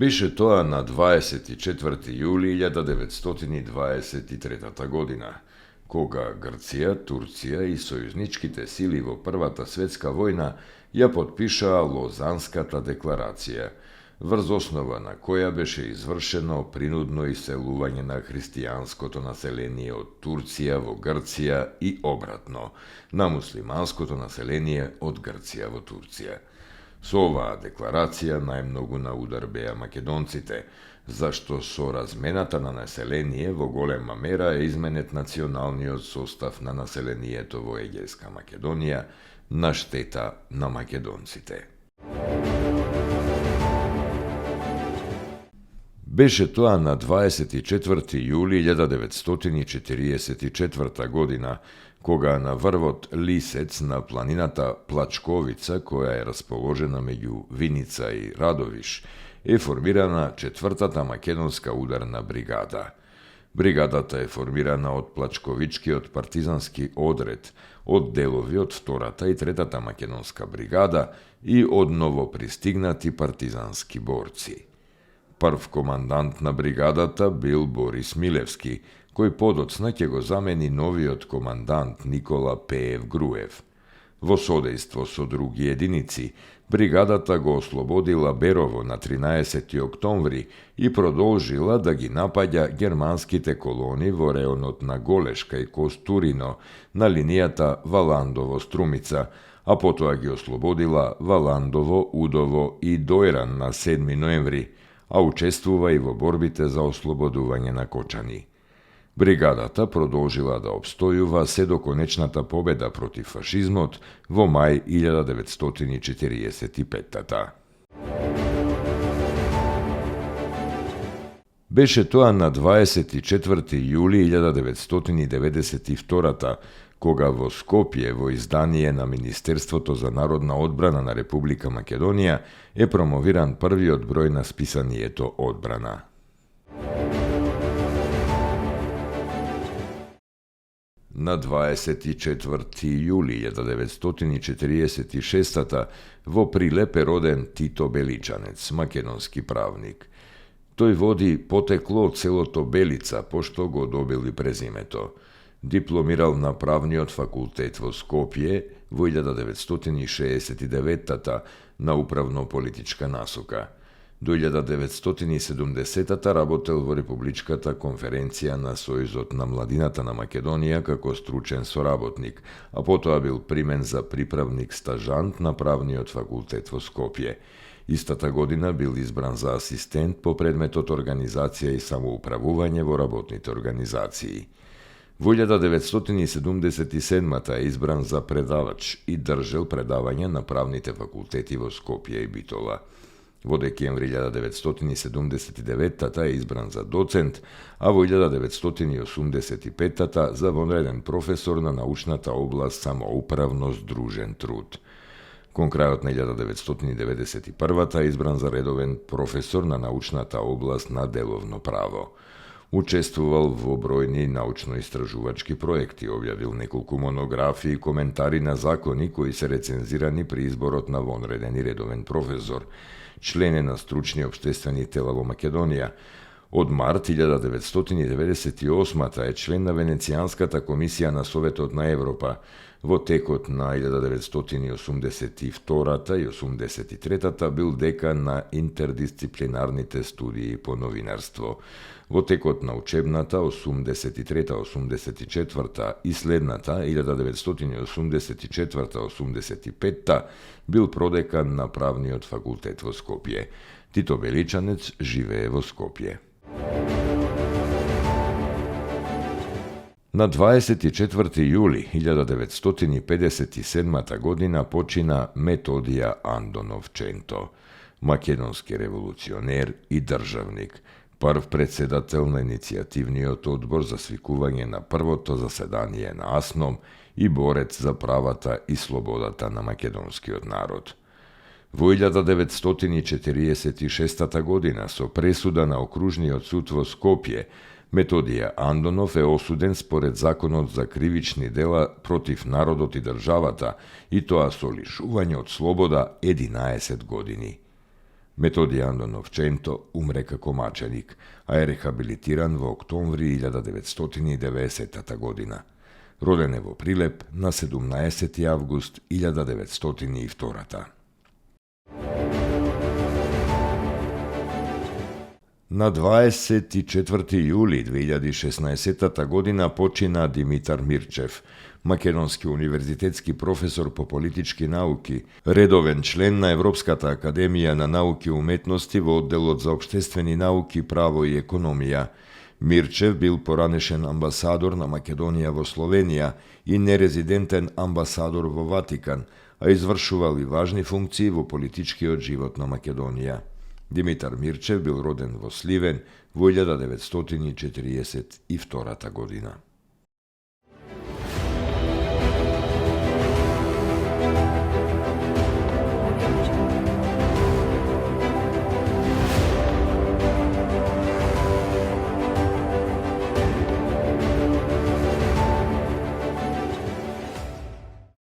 Беше тоа на 24. јули 1923 година, кога Грција, Турција и сојузничките сили во Првата светска војна ја потпишаа Лозанската декларација, врз основа на која беше извршено принудно иселување на христијанското население од Турција во Грција и обратно, на муслиманското население од Грција во Турција. Со оваа декларација најмногу на удар беа македонците, зашто со размената на население во голема мера е изменет националниот состав на населението во Егејска Македонија на штета на македонците. Беше тоа на 24. јули 1944 година, кога на врвот Лисец на планината Плачковица, која е расположена меѓу Виница и Радовиш, е формирана 4-та македонска ударна бригада. Бригадата е формирана од Плачковичкиот партизански одред, од делови од 2-та и 3-та македонска бригада и од новопристигнати партизански борци. Прв командант на бригадата бил Борис Милевски, кој подоцна ќе го замени новиот командант Никола Пеев Груев. Во содејство со други единици, бригадата го ослободила Берово на 13. октомври и продолжила да ги напаѓа германските колони во реонот на Голешка и Костурино на линијата Валандово-Струмица, а потоа ги ослободила Валандово, Удово и Дојран на 7. ноември, а учествува и во борбите за ослободување на Кочани. Бригадата продолжила да обстојува се до конечната победа против фашизмот во мај 1945-та. Беше тоа на 24. јули 1992-та, кога во Скопје во издание на Министерството за народна одбрана на Република Македонија е промовиран првиот број на списанието Одбрана. На 24. јули 1946 во Прилеп е роден Тито Беличанец, македонски правник. Тој води потекло од селото Белица, пошто го добил и презимето. Дипломирал на правниот факултет во Скопје во 1969 на управно-политичка насока. До 1970 работел во Републичката конференција на Сојузот на младината на Македонија како стручен соработник, а потоа бил примен за приправник стажант на правниот факултет во Скопје. Истата година бил избран за асистент по предметот Организација и самоуправување во работните организации. Во 1977 е избран за предавач и држел предавања на правните факултети во Скопје и Битола. Во декември 1979 е избран за доцент, а во 1985 за вонреден професор на научната област самоуправно здружен труд. Кон крајот на 1991 е избран за редовен професор на научната област на деловно право. Учествувал во бројни научно-истражувачки проекти, објавил неколку монографии и коментари на закони кои се рецензирани при изборот на вонреден и редовен професор, член е на стручни општествени тела во Македонија. Од март 1998 е член на Венецијанската комисија на Советот на Европа. Во текот на 1982 и 1983 бил декан на интердисциплинарните студии по новинарство. Во текот на учебната 83-84 и следната 1984-85 бил продекан на правниот факултет во Скопје. Тито Беличанец живее во Скопје. На 24. јули 1957 година почина Методија Андонов Ченто, македонски револуционер и државник, прв председател на иницијативниот одбор за свикување на првото заседание на АСНОМ и борец за правата и слободата на македонскиот народ. Во 1946 година со пресуда на Окружниот суд во Скопје, Методија Андонов е осуден според законот за кривични дела против народот и државата, и тоа со лишување од слобода 11 години. Методи Андонов Ченто умре како маченик, а е рехабилитиран во октомври 1990 година. Роден е во Прилеп на 17 август 1902. На 24 јули 2016 година почина Димитар Мирчев, македонски универзитетски професор по политички науки, редовен член на Европската академија на науки и уметности во одделот за општествени науки, право и економија. Мирчев бил поранешен амбасадор на Македонија во Словенија и нерезидентен амбасадор во Ватикан, а извршувал и важни функции во политичкиот живот на Македонија. Димитар Мирчев бил роден во Сливен во 1942 година.